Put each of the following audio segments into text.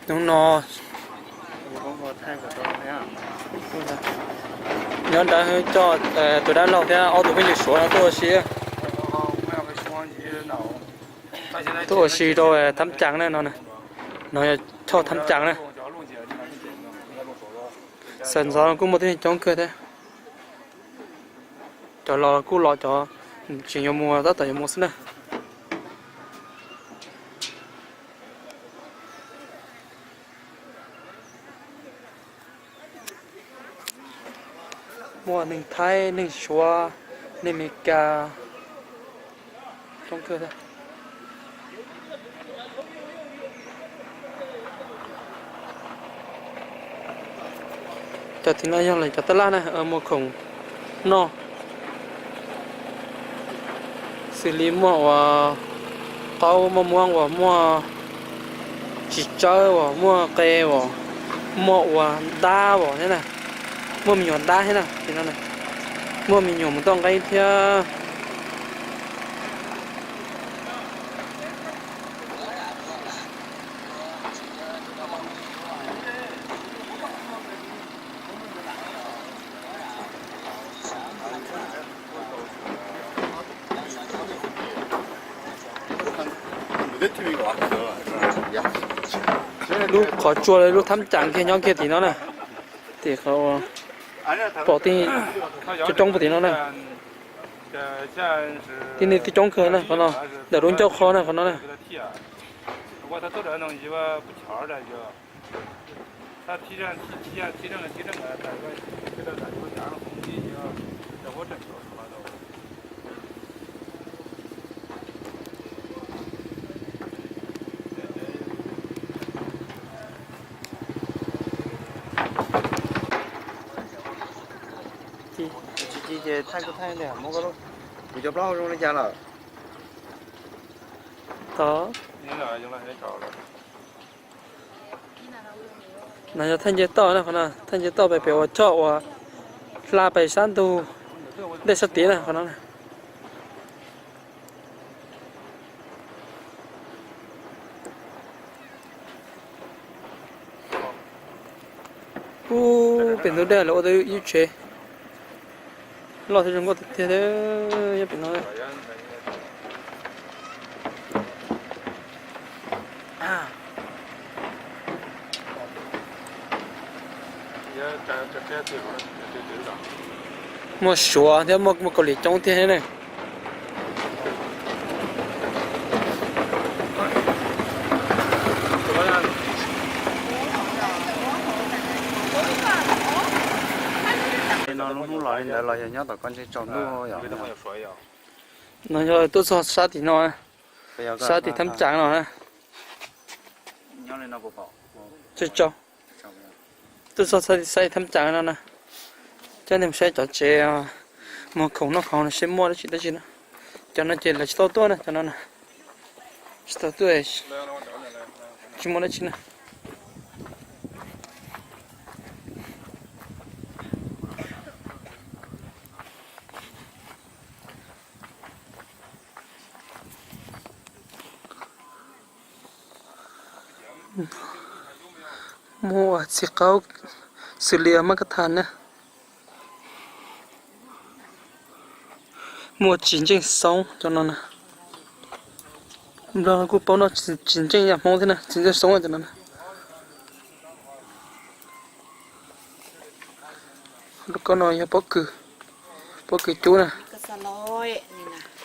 Hnub no nyob nrad coj tus dab laug thiab ob tug phooj ywg Suav no tuaj ua si. Tuaj ua si rau Thab Cas na no. No yog choj Thab Cas na. Sawv ntxov kuj muaj tib neeg coob kawg thiab. Cov los kuj los, cov tseem yuav mus tab tom yuav mus xwb na. Muaj neeg Thaib, neeg Suav, neeg Amelikas coob kawg thiab. Cov tim no yog lawv cov tab laj na, muag khoom noj, xws li muaj uas qaub, muaj muab uas muaj txiv tsawb, uas muaj qe, uas muaj uas dab uas thiab na, muaj me nyuam dab thiab na, muaj me nyuam mus toj nqeeb thiab. Lub qhov tsua lub Thab Cas kiag nyob kiag tim no na, tim qhov pom tij coob coob puag tim no na. Tib neeg tij coob kawg na qhov no, ntawm lub ncauj qhov na qhov no na. Tsis tsis ces thaij kuj thaij, kuv cov plaub zoo li cas lawm? Tod. No yog thaij nce toj na, qhov no thaij nce toj pem pem uas choj uas hla pem sab ntug dej sab tid na qhov no. Ub, pem ntug dej lawv ua tau ib tsev loj thiab zoo nkauj tiag tiag nyob pem no. Muaj Suav thiab muaj Kaus Lim coob tiag thiab ne. No lub hnub los li ntawd los yog nyob tom ko ntseg tsaus ntuj yom. No yog tuaj txog sab tim no, sab tim Thab Cas no na. Tuaj txog sab tim Thab Cas no na, coj nej mus saib cov tsev muag khoom noj khoom no seb muaj dab tsi dab tsi na. Cov no ces lawv tsis tau tuaj na, cov no tsis tau tuaj, tsis muaj dab tsi na. Muaj txiv qaub xws li mab kab thas na. Muaj txiv ntseej xoob cov no na. Nplog kuj paub noj txiv ntseej yam Hmoob thiab na, txiv ntseej xoob cov no na. Lub kaub no yog pob kws, pob kws cub na,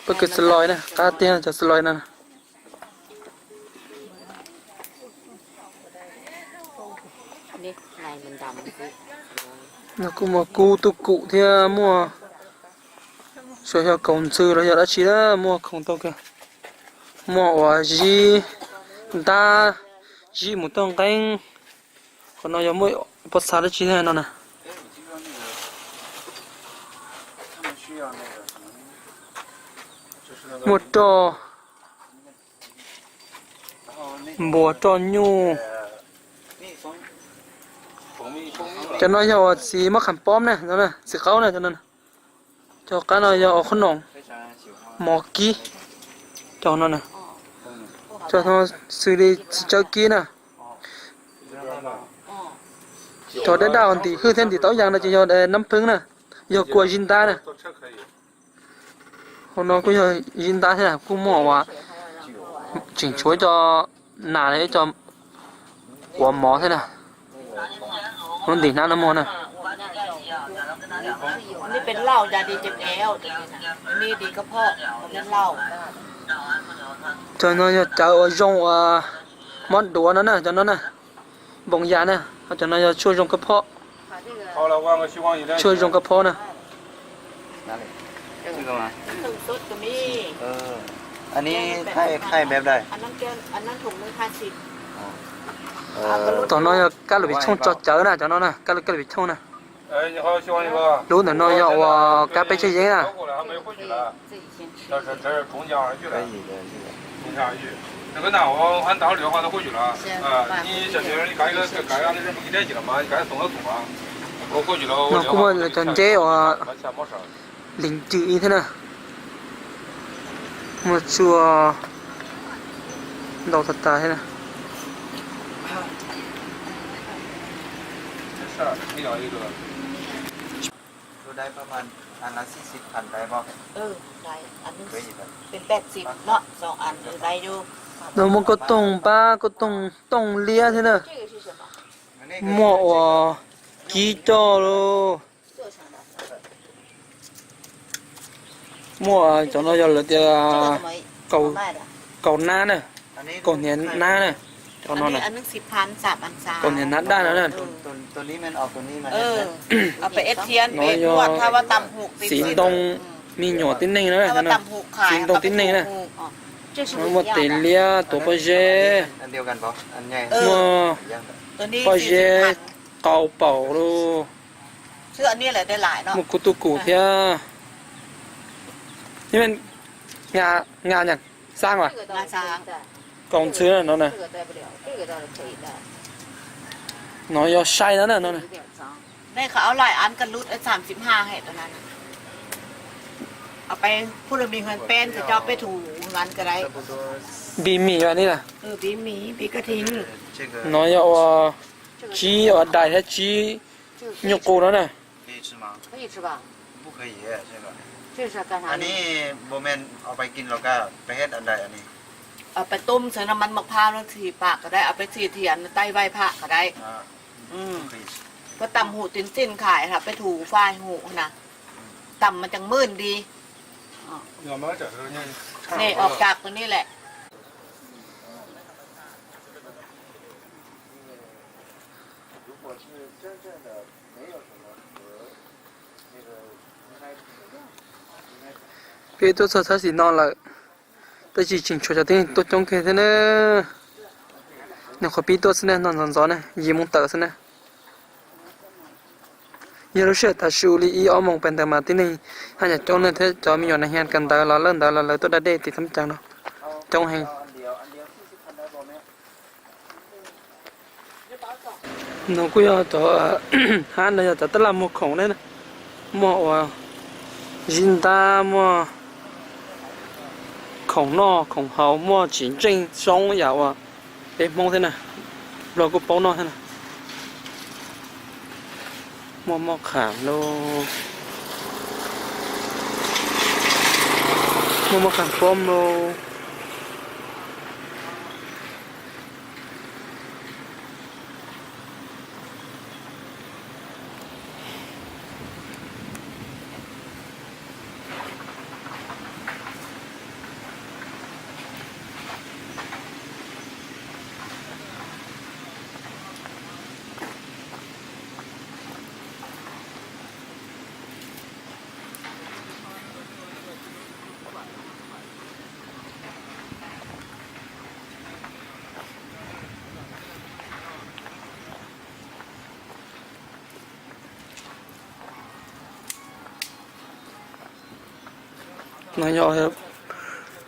pob kws xalos na, qab tiag cov xalos na. No kuj muaj kub tuj kum thiab muaj, xyov yog kaus ntxhw los yog dab tsi na, muaj khoom tau kawg. Muaj uas zib ntab, zib mus toj nqeeb. Qhov no yog muaj pob txha dab tsi no na. Muaj roj, npuas roj nyuj. Cov no yog uas txiv mab qham pob na, txiv qaub na, cov no. Cov qab no yog ua qhob noom, mov kib. Cov no, cov no xws li txiv tsawb kib na. Cov daj daj uas ntim hwj thiab ntim tau ib yam no ces yog nab phwb na, yog kua zib ntab na. Hauv no kuj yog zib ntab thiab, kuj muaj uas tseem tshuav ib co nas, ib co quav mov thiab na. Lub ntim hnab no muaj na. Cov no yog cawv uas zoo uas mob duav no na, cov no na. Npoos yas na, ho cov no yog tshuaj zoo kab phob. Tshuaj zoo kab phob na. Tom no yog kab lus pim thooj tso cawv na, cov no na, kab lus, kab lus pim thooj na. Lub ntawm no yog uas kab peb caug yeeb na. No kuj muaj cov nceb uas lim cim ib thiab na. Muaj tshuaj ntau tas tas thiab na. No muaj kauj toog npab, kauj toog tooj liab thiab na. Muaj uas kib coj lauj. Muaj cov no yog lawv tias kaus nab na, kaus hniav nab na, cov no na, kaus hniav nab daj no na. No yog txiv ntoo me nyuam tib neeg na, txiv ntoo tib neeg na. No muaj tes liab tuav pob zeb, muaj pob zeb qau paum lauj. Muaj kuv tub kum thiab. Kaus ntxhw no na. No yog sai no na no. Npis mis li na. No yog ua tsib ua dais thiab tsib nyuj qus no na. Peb tum xwb no mas maj phaj no txhim pham ko dai, peb txhim thiam no taij vaij pham ko dai. Peb tam hum tis txij khais, peb thu fais hum na, tam mas tseem mwj nti. Nej ua kam tus ni lawm. Peb tuaj txog txhab xis no lawm, tab sis tseem tshuav cov tib neeg tuaj coob kawg thiab na. Nyuam qhuav pib tuaj xwb ne, no ntxov ntxov ne, yim moo tawm xwb na. Yog lub sij hawm tav su li ib ob moos pem ntawd mas tib neeg haj yam coob ne thiab, cov me nyuam nas hias kawm ntawv los lawj ntawv los lawv tuaj da dej tim thab cav no coob heev. No kuj yog cov hab no yog cov tab laj muag khoom ne, muaj ua zib ntab, muaj khoom noj khoom haus, muaj tsis ntseej soob yam uas peb Hmoob thiab na, Nplog kuj paub noj thiab na. Muaj moj kham lauj, muaj moj kham poob lauj. No yog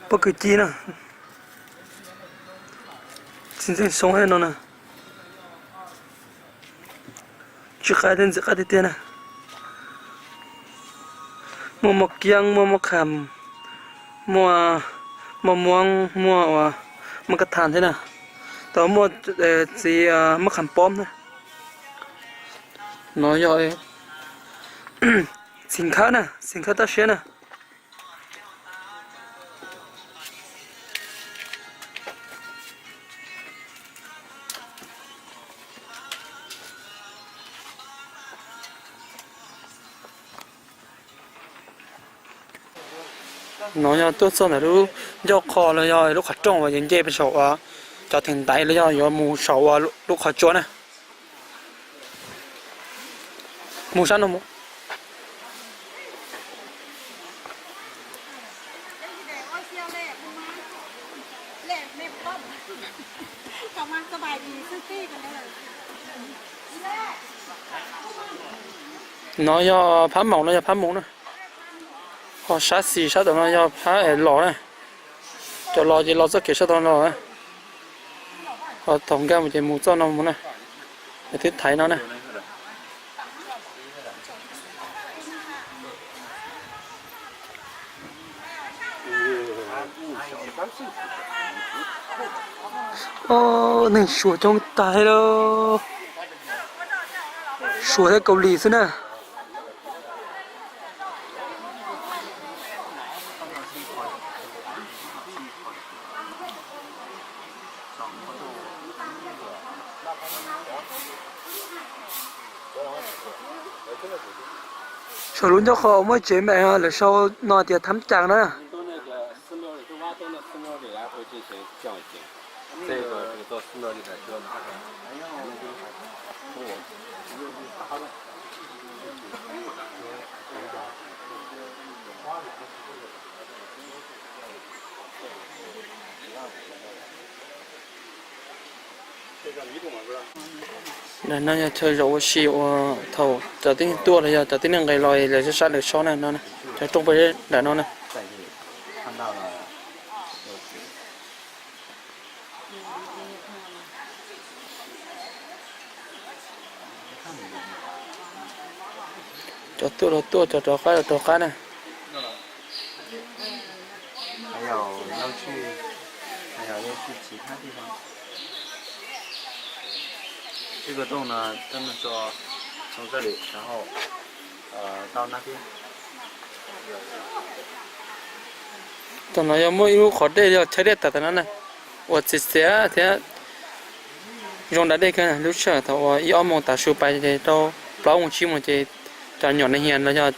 pob kws ci na, tsis ntseej soob no na. Tsw qaib thiab ntxim qab tiag tiag na. Muaj moj kiab, muaj moj kham, muaj moj muab, muaj ua moj kab thas thiab na. Tau muaj txiv mab qham pob na. No yog txiv khawb na, txiv khawb toj siab na. No yog tuaj txog ntawm lub ncauj qhov los yog lub qhov rooj uas yus nce pes saum uas cov theem ntaiv los yog yuav mus saum uas lub qhov tsua na. Mus sab no mus. No yog phab maum, no yog phab maum na. Ho sab xis sab tom no yog phab los na. Cov los ces los txoj kev sab tod los na. Ho thaum nkag mus ces mus txoj no mus na. Twb thaiv no na. Neeg Suav coob tag li, Suav thiab Kaus Lim xwb na. Saum lub ncauj qhov muaj tsev me lawv sau no tias Thab Cas na. Ntawm no yog chaw zaum ua si uas thaum cov tib neeg tuaj los yog cov tib neeg nqes los lawv sab sab lawv sob na no, cov rooj pem nram no na. Cov tuaj los tuaj, cov rov qab los rov qab na. Tam no yog muaj ib lub qhov dej yog chaw dej tawm tam no na, uas txias txias thiab zoo da dej kawg. Lub sij hawm thaum uas ib ob moos tav su pais ces rau plaub moos tsib moos ces cov nyuam neeg hias los yog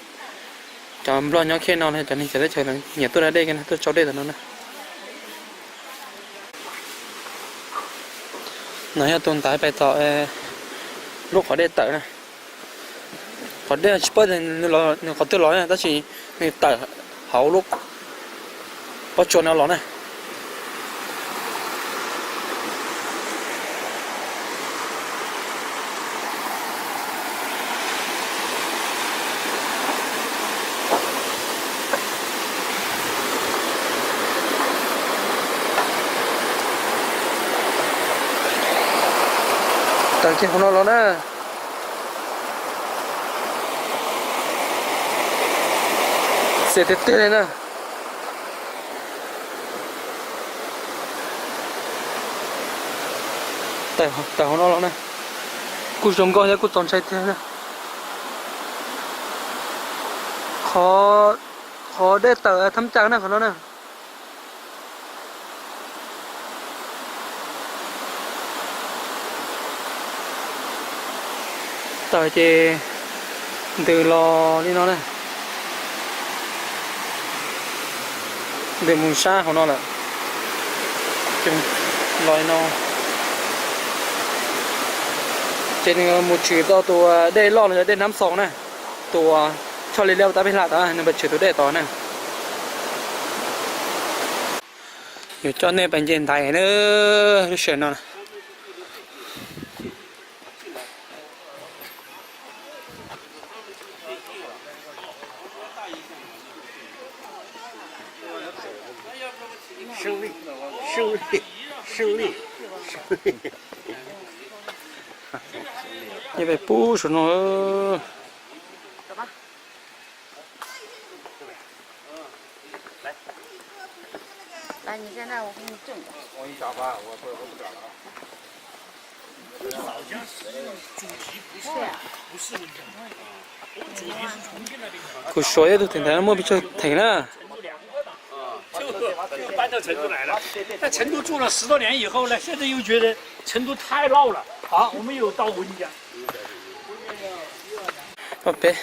cov nplog nyob khej no los cov neeg txawv teb chaws nyiam tuaj da dej kawg, tuaj tsau dej tam no na. No yog tus ntaiv pais tom lub qhov dej tawm na. Qhov dej tsis paub nws qhov twg los na, tab sis nws tawm hauv lub pob tsuas no los na. Tawm kiag qhov no los na. Xiam tiag tiag li na. Tawm hauv no los na. Kuj zoo nkauj thiab kuj txaus ntshai tiag na. Qhov dej tawm Thab Cas na qhov no na. Tawm ces ntws los li no na. Ntws mus sab hauv no lawm. Los li no. Ces nws mus tshwm tau tus dej loj los yog dej Nab Xaus na. Tus choj li liab tab peb hla tod nws pais tshwm tus dej tod na. Yuav coj nej pais nce ntaiv na, lub sij hawm no. Nce pais pub saum no. Kuv suav ib tug theem ntawd muaj pes tsawg theem na. 搬到成都来了，在成都住了十多年以后呢，现在又觉得成都太闹了，啊，我们又到温家。 Peb,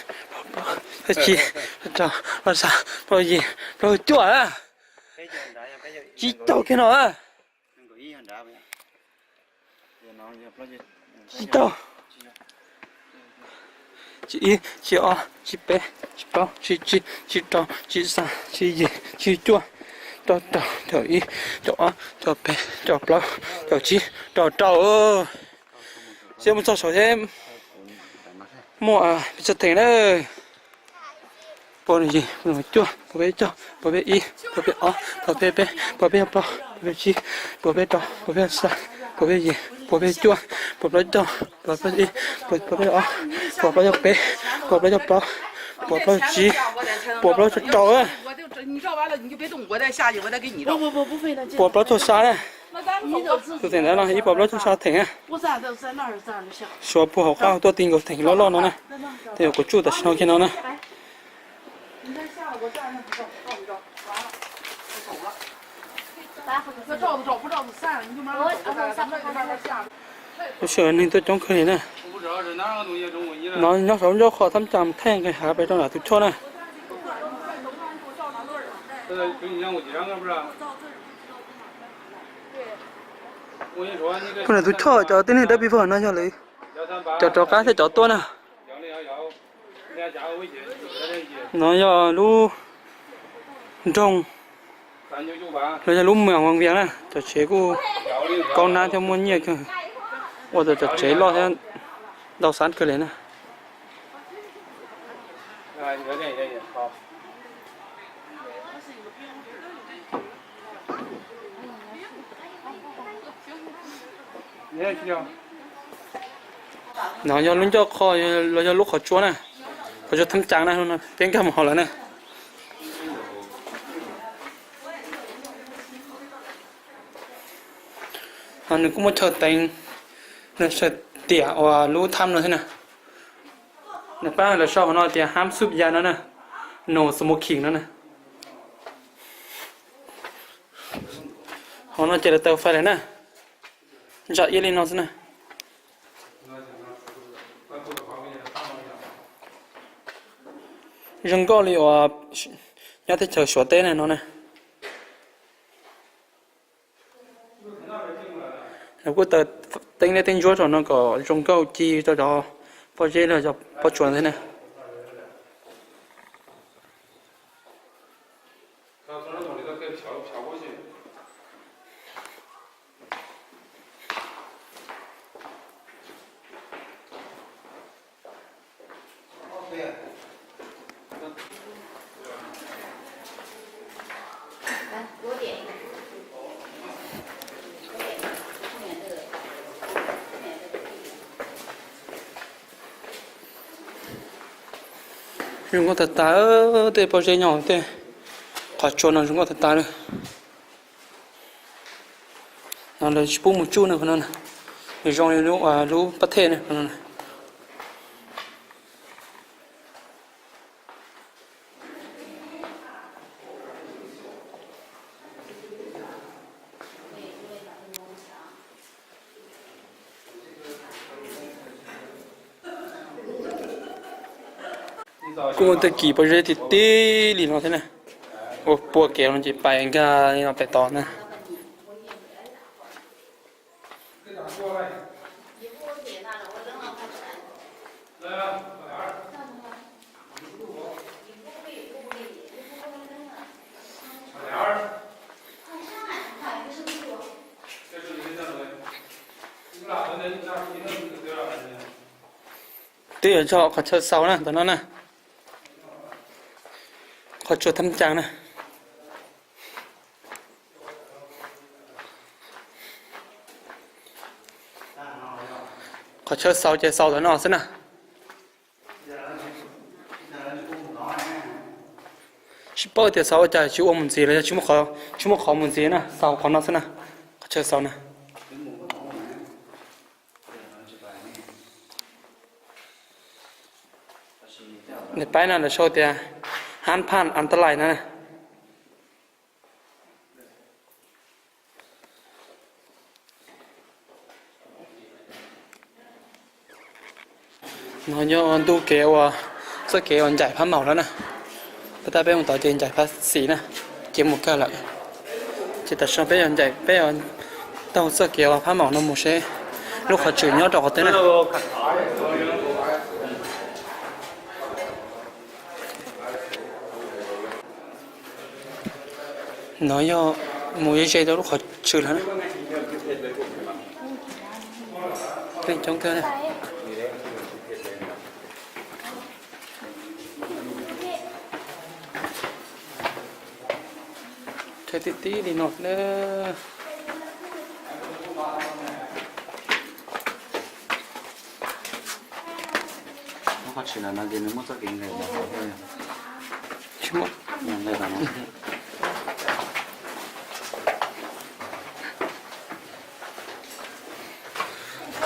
plaub tsib, plaub rau, plaub xya, plaub yim, plaub cuaj. Tsib caug kiag no. Tsib caug. Tsib ib, tsib ob, tsib peb, tsib plaub, tsib tsib, tsib rau, tsib xya, tsib yim, tsib cuaj, rau rau, caum ib, caum ob, caum peb, caum plaub, caum tsib, rau rau. Seb mus txog saud seb muaj pes tsawg theem na. Pua yim, pua cuaj, pua peb caug, pua peb ib, pua peb ob, pua peb peb, pua peb plaub, pua peb tsib, pua peb rau, pua peb xya, pua peb yim, pua peb cuaj, pua plaub caug, pua plaub ib, pua peb ob, pua plaub caug peb, pua plaub caug plaub, pua plaub tsib, pua plaub caug rau. Pua plaub caug xya na. Tus theem ntawd no ib puas plaub caug xya theem na. Suav puag hauv qab tuaj ti nkaus theem loj loj no na. Tej zaum kuv tsuj tam sim no kiag no na. Lub sij hawm neeg tuaj coob kawg li na. No nyob saum lub ncauj qhov thab cam thaij nqis hav pem rau nram tus choj na. Puag nram tus choj cov tib neeg dawb pis vog no yog lawv cov rov qab thiab cov tuaj na. No yog lub nroog, los yog lub moos Vaj Vias na, cov tsev kuj kaub nab thiab muaj nyiaj kawg, ua rau cov tsev loj thiab ntau xab kawg li na. No yog lub ncauj qhov los yog lub qhov tsua na, qhov tsua thab cam na, peb nkag mus hauv lawm na. Nws kuj muaj chaw teev, nws saw tiam uas lub thab no thiab na. Nws pab lawv sau hauv no tias hab xub ya no na, no smoking no na. Hauv no ces lawv taws fais lawm na, ntsa iab li no xwb na. Zoo nkauj li uas nyob teb chaws Suav teb na no na. Lawv kuj taws teeb liab teeb ntsuab rau no kom zoo nkauj ci rau cov pob zeb los yog pob tsuas ntawd na. Zoo nkauj tag tag, tej pob zeb nyob tej qhov tsua no zoo nkauj tag tag li. No lawv tsis pub mus tsuj no, qhov no na, nws zoo li lub pab thej na, qhov no na. Kuj muaj tej kis pob zeb tib tib li no thiab na. Ua pua kev no ces pais nkag li no pais tod na. Twb yog zog qhov chaw xaus na, ntawm no na. Qhov tsua thab cam na. Qhov chaw xaus ces xaus ntawm no xwb na. Tsis paub tias xaus ua cas tsis ua mus ntxiv los yog tsis muaj qhov mus ntxiv na, xaus qhov no xwb na. Qhov chaw xaus na. Nws paib no lawv sau tias hab phaj an ta lais na. No yog ntu kev uas txoj kev uas ncaim phab maum lawm na. Peb tab peb mus tod ces ncaim phab xis na, ces mus kawg lawm. Ces tam sim no peb yuav ncaim, peb yuav taug txoj kev uas phab maum no mus seb lub qhov tswm nyob rau qhov twg na. No yog mus ze ze rau lub qhov tswm lawm na. Neeg coob kawg na. Kawg tib tib li no na.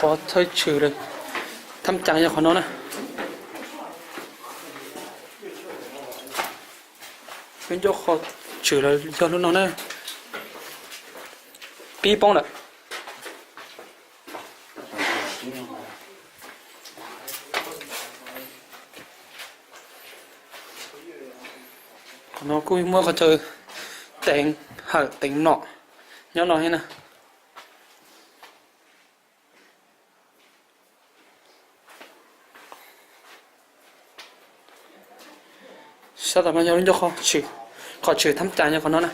Qhov thawj tswm lawm, thab cas yog qhov no na. Lub ncauj qhov tswm lawm yog lub no na. Pib poob lawm. Qhov no kuj muaj qhov chaw teev hawm teev nom nyob no thiab na. Sab tom no yog lub ncauj qhov tswm, qhov tswm thab cas yog qhov no na.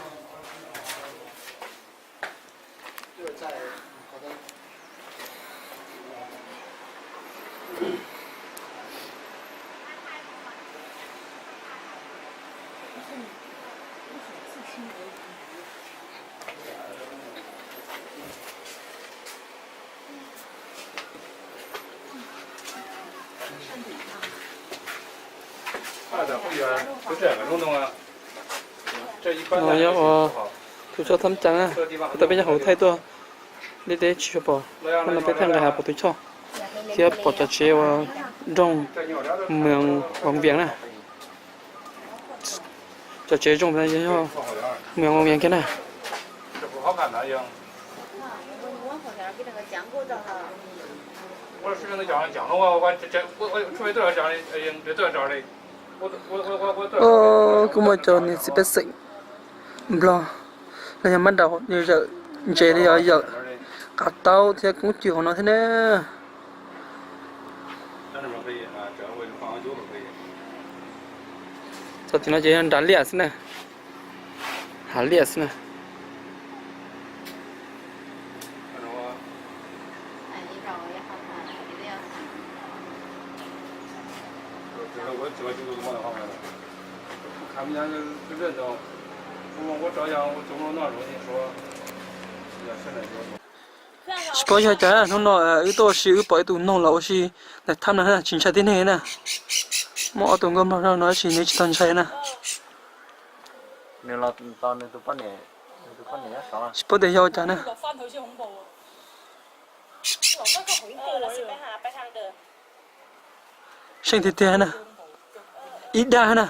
No yog ua tus choj thab cas na, kuv tau peb nyob hauv thaij tuaj, deb deb tsis tshua pom. Hnub no peb thaij nqis hav pom tus choj thiab pom cov tsev uas nroog Moos Vas Vias na. Cov tsev zoo yog Moos Vas Vias kiag na. Kuj muaj cov niam txiv pej xeem Nplog los yog mab nraud yawm ntses los yog yawm qav taub thiab koob cw hauv no thiab na. Txog tim no ces yog nram liaj xwb na, hav liaj xwb na. Tsis paub yog cas hnub no wb tuaj ua si wb pom ib tug noog los ua si ntawm thab no tsis ntshai tib neeg na. Muaj ob tug nkauj mloog no tab sis nws tsis tau ntshai na. Tsis paub tias yog ua cas na. Seej tiag tiag na. Ib dag na.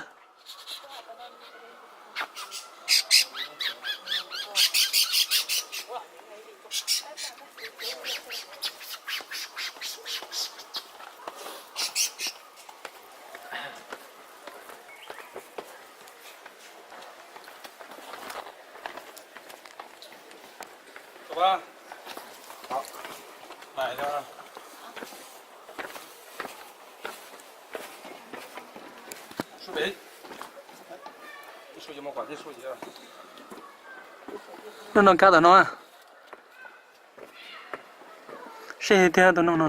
Lub no kab tom no. Seb tiag tus noog no.